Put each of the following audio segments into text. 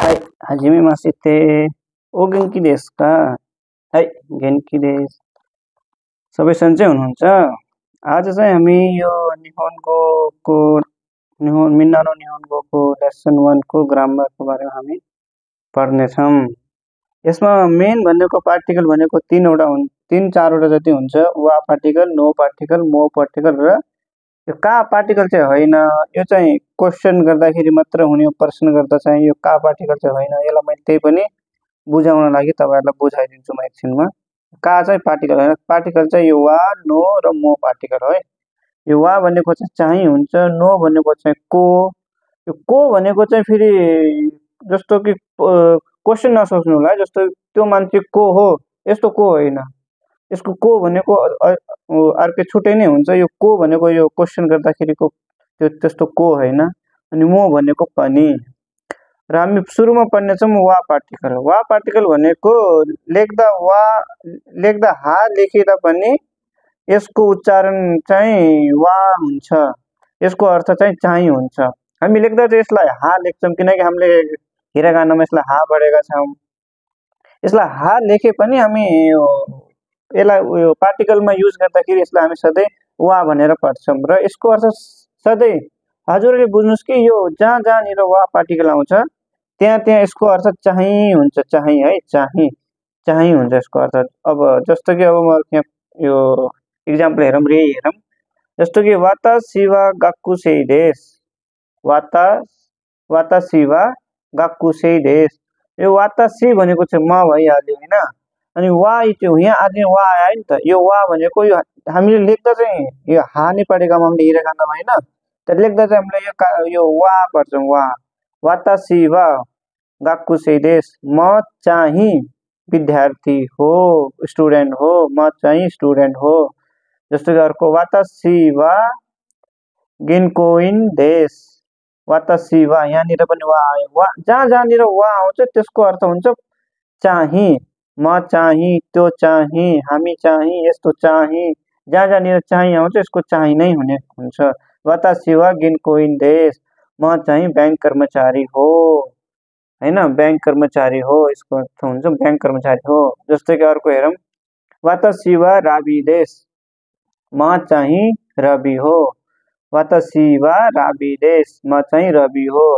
はい、はじめまして。お元気ですか？はい, 元気です。सबै सन्चै हुनुहुन्छ? आज चाहिँ हामी यो मिन्नानो निहोन्गोको लेसन 1 को ग्रामरको बारेमा हामी पढ्नेछौँ। यसमा मेन भनेको पार्टिकल भनेको तीन चारवटा जति हुन्छ। वा पार्टिकल, नो पार्टिकल, मो पार्टिकल र यो का पार्टिकल चाहिँ होइन। यो चाहिँ क्वेशन गर्दाखेरि मात्र हुने, प्रश्न गर्दा चाहिँ यो का पार्टिकल चाहिँ होइन। यसलाई मैले त्यही पनि बुझाउन लागि तपाईहरुलाई बुझाइदिन्छु म एकछिनमा। का चाहिँ पार्टिकल होइन। पार्टिकल चाहिँ यो वा, नो र मो पार्टिकल हो है। यो वा भनेको चाहिँ हुन्छ, नो भनेको चाहिँ को। यो को भनेको चाहिँ फेरि जस्तो कि क्वेशन नसोच्नु होला है। जस्तो त्यो मान्छे को हो, यस्तो को होइन। यसको को भनेको अर्कै छुट्टै नै हुन्छ। यो को भनेको यो क्वेशन गर्दाखेरिको त्यो त्यस्तो को होइन। अनि मो भनेको पनि। र हामी सुरुमा पढ्नेछौँ वा पार्टिकल। वा पार्टिकल भनेको लेख्दा हा लेखिदा पनि यसको उच्चारण चाहिँ वा हुन्छ। यसको अर्थ चाहिँ हुन्छ। हामी लेख्दा चाहिँ यसलाई हा लेख्छौँ किनकि हामीले हिरागानामा यसलाई हा पढेका छौँ। यसलाई हा लेखे पनि हामी यसलाई उयो पार्टिकलमा युज गर्दाखेरि यसलाई हामी सधैँ वा भनेर पढ्छौँ। र यसको अर्थ सधैँ हजुरले बुझ्नुस् कि यो जहाँ जहाँनिर वा पार्टिकल आउँछ त्यहाँ त्यहाँ यसको अर्थ चाहिँ हुन्छ। चाहिँ है, चाहिँ हुन्छ यसको अर्थ। अब जस्तो कि अब म यहाँ यो इक्जाम्पल हेरौँ, रे हेरौँ। जस्तो कि वातासी वा गाक्कुसेई देश। वातासी वा गाक्कुसेई देश। यो वातासी भनेको चाहिँ म भइहाल्यो हैन। अनि वा त्यो यहाँ आदि वा आयो नि त। यो वा भनेको यो हामीले लेख्दा चाहिँ यो हा नै पढेका हामीले हिरागानामा हैन। तर लेख्दा चाहिँ हामीले यो वा पढ्छौँ। वा वातासी वा गाक्कुसेई देश। म चाहिँ विद्यार्थी हो, स्टुडेन्ट हो। म चाहिँ स्टुडेन्ट हो। जस्तो कि अर्को वातासी वा गिन्कोइन देश। वातासी वा यहाँनिर पनि वा आयो। वा जहाँ जहाँनिर वा आउँछ त्यसको अर्थ हुन्छ चाहिँ। म चाहिँ, त्यो चाहिँ, हामी चाहिँ, यस्तो चाहिँ। जहाँ जहाँनिर चाहिँ आउँछ यसको चाहिँ नै हुने हुन्छ। वातासी वा गिन्कोइन देश। म चाहिँ बैंक कर्मचारी हो हैन। बैंक कर्मचारी हो यसको अर्थ हुन्छ बैंक कर्मचारी हो। जस्तै कि अर्को हेरौँ, वातासी वा राबी देश। म चाहिँ रवि हो। वातासी वा राबी देश। म चाहिँ रवि हो।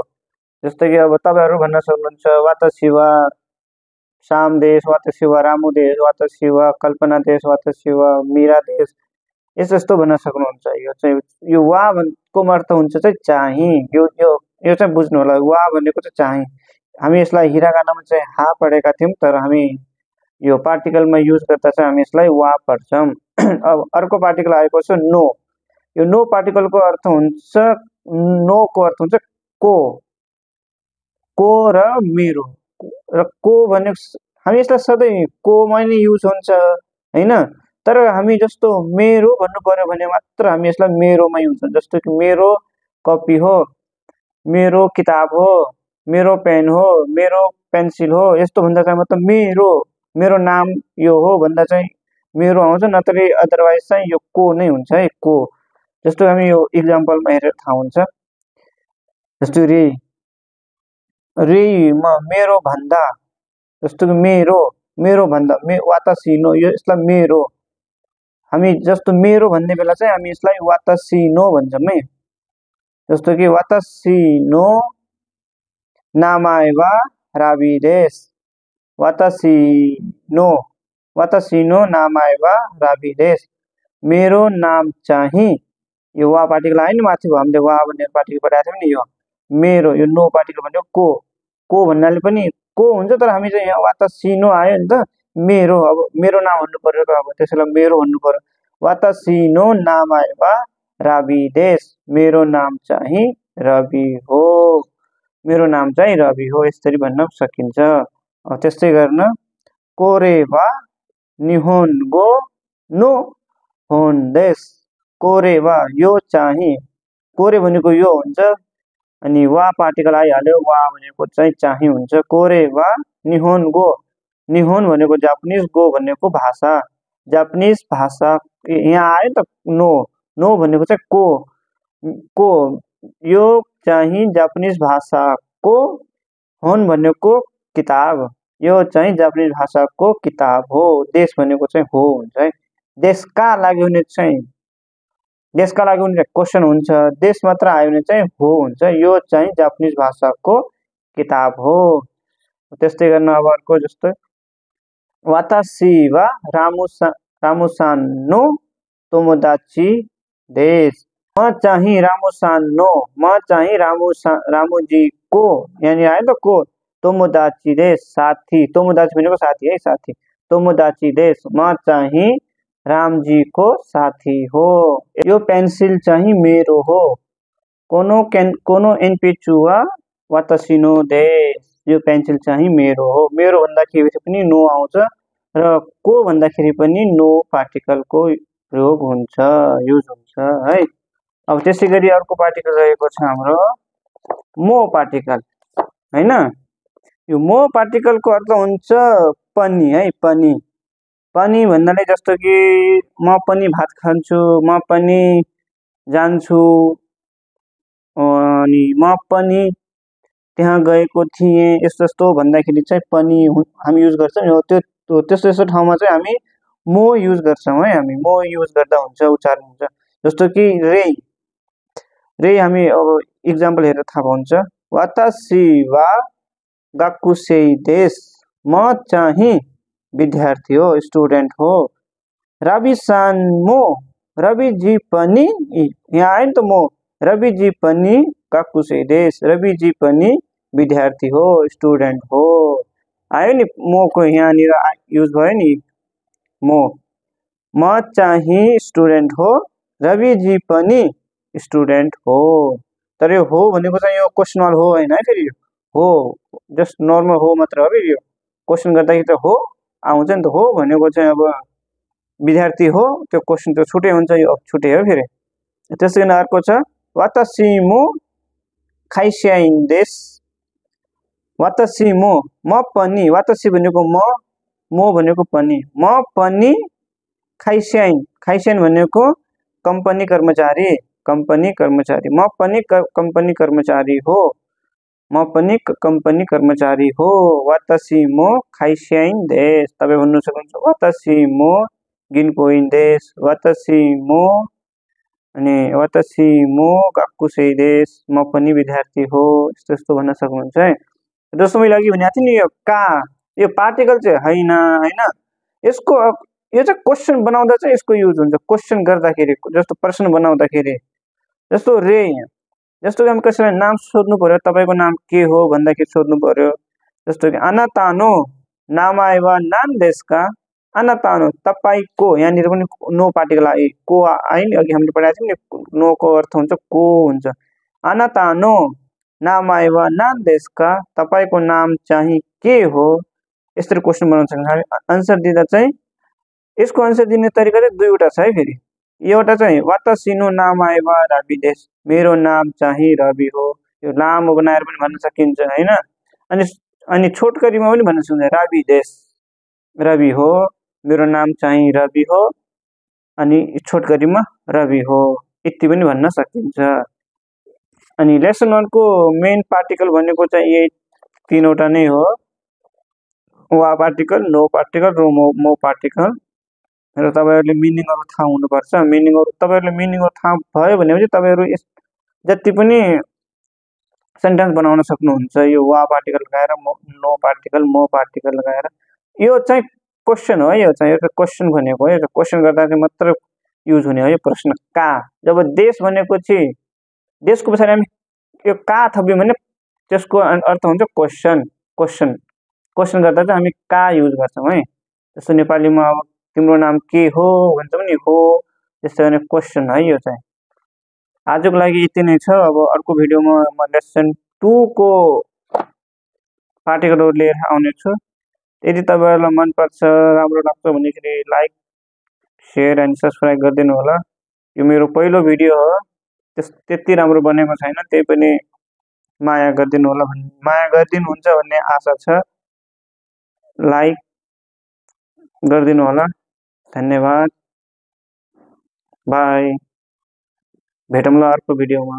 जस्तो कि अब तपाईहरु भन्न सक्नुहुन्छ वातासी वा श्याम देश, वातासी वा रामु देश, वातासी वा कल्पना देश, वातासी वा मीरा देश। यस्तो भन्न सक्नुहुन्छ। यो चाहिँ यो वा को अर्थ हुन्छ चाहिँ। यो चाहिँ बुझ्नु होला। वा भनेको चाहिँ। हामी यसलाई हिरागानामा चाहिँ हा पढेका थियौं, तर हामी यो पार्टिकलमा युज गर्दा चाहिँ हामी यसलाई वा पढ्छौं। अब अर्को पार्टिकल आएको छ नो। यो नो पार्टिकलको अर्थ हुन्छ, नो को अर्थ हुन्छ को र मेरो। र को भने हामी यसलाई सधैँ कोमा नै युज हुन्छ हैन। तर हामी जस्तो मेरो भन्नु पर्यो भने मात्र हामी यसलाई मेरोमा युज हुन्छ। जस्तो कि मेरो कपी हो, मेरो किताब हो, मेरो पेन हो, मेरो पेन्सिल हो। यस्तो भन्दा चाहिँ मतलब मेरो नाम यो हो भन्दा चाहिँ मेरो आउँछ। नत्र अदरवाइज चाहिँ यो को नै हुन्छ है, को। जस्तो हामी यो इक्जाम्पलमा हेरेर थाहा हुन्छ। जस्तो रे मेरो भन्दा। जस्तो कि मेरो भन्दा वातासी नो, यो यसलाई मेरो। हामी जस्तो मेरो भन्ने बेला चाहिँ हामी यसलाई वातासी नो भन्छौं है। जस्तो कि वातासी नो नामाए वा राबी देश। वातासी नो नामाए वा राबी देश। मेरो नाम चाहिँ, यो वा पार्टिकल आयो नि माथि हामीले वा भन्ने पार्टिकल पढाएको थियौं नि। यो मेरो, यो नो पार्टिकल भनेको को भन्नाले पनि को हुन्छ। तर हामी चाहिँ यहाँ वातासी नो आयो नि त। मेरो, अब मेरो नाम भन्नु पर्यो त, अब त्यसैले मेरो भन्नु पर्यो। वातासी नो नामाए वा राबी देश। मेरो नाम चाहिँ रवि हो। मेरो नाम चाहिँ रवि हो, यसरी भन्न सकिन्छ। त्यस्तै गर्न कोरे वा निहोन्गो नो होन्देश। कोरे वा यो चाहिँ। कोरे भनेको यो हुन्छ। अनि वा पार्टिकल आइहाल्यो। वा भनेको चाहिँ हुन्छ। कोरे वा निहोन्गो। निहोन भनेको जापानिज, गो भनेको भाषा। जापानिज भाषा यहाँ आयो त नो भनेको चाहिँ को। यो चाहिँ जापानिज भाषाको होन भनेको किताब, यो चाहिँ जापानिज भाषाको किताब हो। देश भनेको चाहिँ हो हुन्छ है। देशका लागि हुने चाहिँ देशका लागि हुने क्वेसन हुन्छ, देश मात्र आयो भने चाहिँ हो हुन्छ। यो चाहिँ जापानिज भाषाको किताब हो। त्यस्तै गर्न अब अर्को जस्तो वातासी वा रामुसान नो तोमोदाची देश, म चाहिँ रामुसान नो, म चाहिँ रामुजीको, यहाँनिर आयो त को, तोमोदाची देश साथी, तोमोदाची भनेको साथी है, साथी, तोमोदाची देश, म चाहिँ रामजीको साथी हो। यो पेन्सिल चाहिँ मेरो हो, कोनो एनपिचु वा वातासी नो देश, यो पेन्सिल चाहिँ मेरो हो। मेरो भन्दाखेरि पनि नो आउँछ र को भन्दाखेरि पनि नो पार्टिकलको प्रयोग हुन्छ, युज हुन्छ है। अब त्यसै गरी अर्को पार्टिकल रहेको छ हाम्रो मो पार्टिकल हैन। यो मो पार्टिकलको अर्थ हुन्छ पनि है, पनि। पनि भन्नाले जस्तो कि म पनि भात खान्छु, म पनि जान्छु, अनि म पनि त्यहाँ गएको थिएँ, यस्तो यस्तो भन्दाखेरि चाहिँ पनि हामी युज गर्छौँ। यो त्यस्तो यस्तो ठाउँमा चाहिँ हामी मो युज गर्छौँ है। हामी मो युज गर्दा हुन्छ, उच्चारण हुन्छ। जस्तो कि रे हामी अब इक्जाम्पल हेरेर थाहा हुन्छ। वातासी वा गाकुसेई देश, म चाहिँ विद्यार्थी हो, स्टुडेन्ट हो। रविसान मो, रविजी पनि, यहाँ आयो नि त मो, रविजी पनि गाकुसेई देश, रविजी पनि विद्यार्थी हो, स्टुडेन्ट हो। आयो नि मोको यहाँनिर युज भयो नि मो। म चाहिँ स्टुडेन्ट हो, रविजी पनि स्टुडेन्ट हो। तर यो हो भनेको चाहिँ यो क्वेसनल हो होइन है, फेरि हो जस्ट नर्मल हो मात्र हो। फेरि यो क्वेसन गर्दाखेरि त हो आउँछ नि त, हो भनेको चाहिँ अब विद्यार्थी हो, त्यो क्वेसन त छुट्टै हुन्छ, यो छुट्टै हो फेरि। त्यसै गरी अर्को छ वातासी मो खाइस्याइन देश, वातासी मो, म पनि, वातासी भनेको म, मो भनेको पनि, म पनि खाइस्याइन, खाइस्याइन भनेको कम्पनी कर्मचारी, कम्पनी कर्मचारी, म पनि कम्पनी कर्मचारी हो, म पनि कम्पनी कर्मचारी हो। वातासी मो खाइस्याइन देश, तपाईँ भन्नु सक्नुहुन्छ वातासी मो गिन्कोइन देश, वातासी मो, अनि वातासी मो गाकुसेई देश, म पनि विद्यार्थी हो, यस्तो यस्तो भन्न सक्नुहुन्छ है। जस्तो मैले अघि भनेको थिएँ नि यो का, यो पार्टिकल चाहिँ होइन होइन, यसको यो चाहिँ क्वेसन बनाउँदा चाहिँ यसको युज हुन्छ, क्वेसन गर्दाखेरि, जस्तो प्रश्न बनाउँदाखेरि। जस्तो रे, जस्तो कि हामी कसैलाई नाम सोध्नु पर्यो, तपाईँको नाम के हो भन्दाखेरि सोध्नु पर्यो। जस्तो कि अनातानो नामाए वा नाम देशका, अनातानो तपाईँको, यहाँनिर पनि नो पार्टिकल आयो, को आयो नि, अघि हामीले पढाएको थियौँ नि, नो को अर्थ हुन्छ को हुन्छ। अनातानो नामाए वा नाम देशका, तपाईँको नाम चाहिँ के हो, यसरी क्वेसन बनाउन सक्छ। हामी आन्सर दिँदा चाहिँ यसको आन्सर दिने तरिका चाहिँ दुईवटा छ है। फेरि एउटा चाहिँ वातासी नो नामाए वा रवि देश, मेरो नाम चाहिँ रवि हो, यो लामो बनाएर पनि भन्न सकिन्छ होइन। अनि छोटकरीमा पनि भन्न सकिन्छ रवि देश, रवि हो, मेरो नाम चाहिँ रवि हो, अनि छोटकरीमा रवि हो, यति पनि भन्न सकिन्छ। अनि लेसन 1 को मेन पार्टिकल भनेको चाहिँ यही तीनवटा नै हो, वा पार्टिकल, नो पार्टिकल र मो पार्टिकल। र तपाईँहरूले मिनिङहरू थाहा हुनुपर्छ। तपाईँहरूले मिनिङहरू थाहा भयो भनेपछि तपाईँहरू जति पनि सेन्टेन्स बनाउन सक्नुहुन्छ यो वा पार्टिकल लगाएर, नो पार्टिकल, मो पार्टिकल लगाएर। यो चाहिँ क्वेसन हो, यो चाहिँ क्वेसन भनेको हो, यो क्वेसन गर्दा चाहिँ मात्र युज हुने हो यो प्रश्न का। जब देश भनेको चाहिँ देशको पछाडि हामी यो का थप्यौँ भने त्यसको अर्थ हुन्छ क्वेसन, क्वेसन, क्वेसन गर्दा चाहिँ हामी का युज गर्छौँ है। जस्तो नेपालीमा अब तिम्रो नाम के हो भन्छ पनि हो, त्यस्तै भने क्वेसन है यो चाहिँ। आजको लागि यति नै छ। अब अर्को भिडियोमा म लेसन 2 को पार्टिकलहरू लिएर आउने छु। यदि तपाईँहरूलाई मनपर्छ, राम्रो लाग्छ भनेखेरि लाइक, सेयर एन्ड सब्सक्राइब गरिदिनु होला। यो मेरो पहिलो भिडियो हो, त्यति राम्रो बनेको छैन, त्यही पनि माया गरिदिनु होला, माया गरिदिनुहुन्छ भन्ने आशा छ। लाइक गरिदिनु होला, धन्यवाद, बाई, भेटौँला अर्को भिडियोमा।